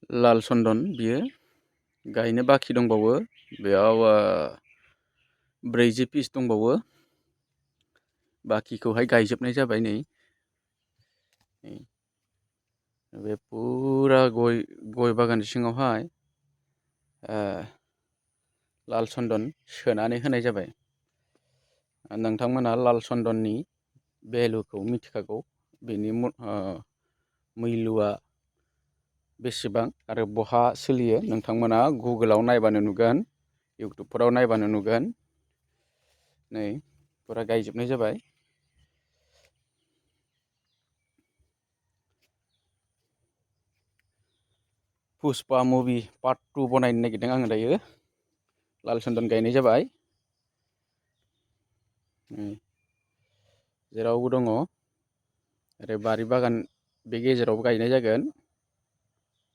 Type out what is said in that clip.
LalSondon बियो गायनो बाखि दंबावो बेयाव 40 पिस दंबावो बाखिखौहाय गायजोबनाय जाबाय नै बे पुरा गय बागान सिङावहाय LalSondon सोनानै होनाय जाबाय। नोंथांमोना LalSondonनि भेलुखौ मिथिखागौ बेनि मुल्यआ बेसेबां आरो बहा सोलियो नोंथांमोना गुगोलाव नायबानो नुगोन इउटुबफोराव नायबानो नुगोन नै पुरा गायजोबनाय जाबाय। पुष्पा मुभि पार्ट 2 बनायनो नागिरदों आङो दायो। LalSondon गायनाय जाबाय जेरावबो दङ आरो बारि बागान बे गेजेरावबो गायनाय जागोन।